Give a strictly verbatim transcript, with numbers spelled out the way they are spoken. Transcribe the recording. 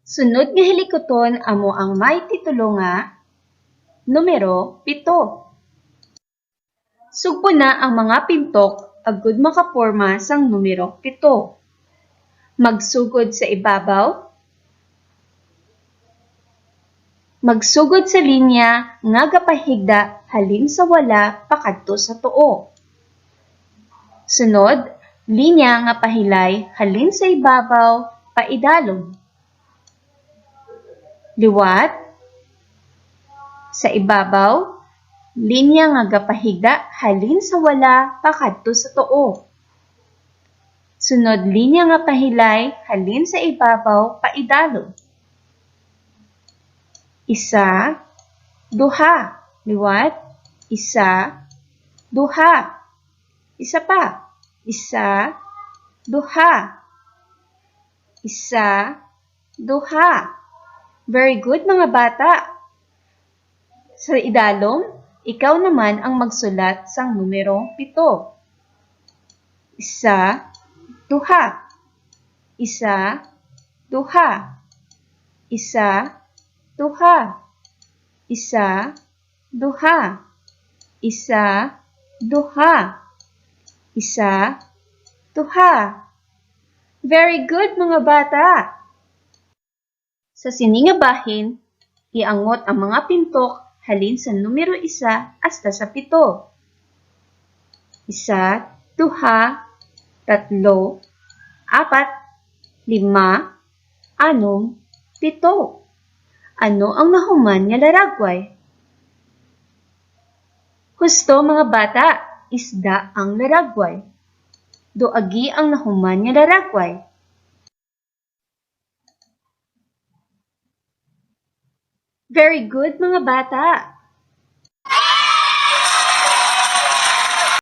Sunod nga hilikuton amo ang may titulo nga numero pito. Sugpo na ang mga pintok agud makaporma sang numero pito. Magsugod sa ibabaw. Magsugod sa linya nga gapahigda halin sa wala pakadto sa tuo. Sunod, linya nga pahilay halin sa ibabaw paidalom. Liwat, sa ibabaw, linya nga gapahigda halin sa wala pakadto sa tuo. Sunod, linya nga pahilay halin sa ibabaw paidalom. Isa, duha. Liwat, isa, duha. Isa pa. Isa, duha. Isa, duha. Very good, mga bata. Sa idalom, ikaw naman ang magsulat sang numero pito. Isa, duha. Isa, duha. Isa, duha. Isa, duha. Isa, duha. Isa, duha. Very good, mga bata! Sa sini nga bahin, iangot ang mga pintok halin sa numero isa hasta sa pito. Isa, duha, tatlo, apat, lima, anom, pito. Ano ang nahuman nga laragway? Husto, mga bata, isda ang laragway. Duagi ang nahuman nga laragway. Very good, mga bata.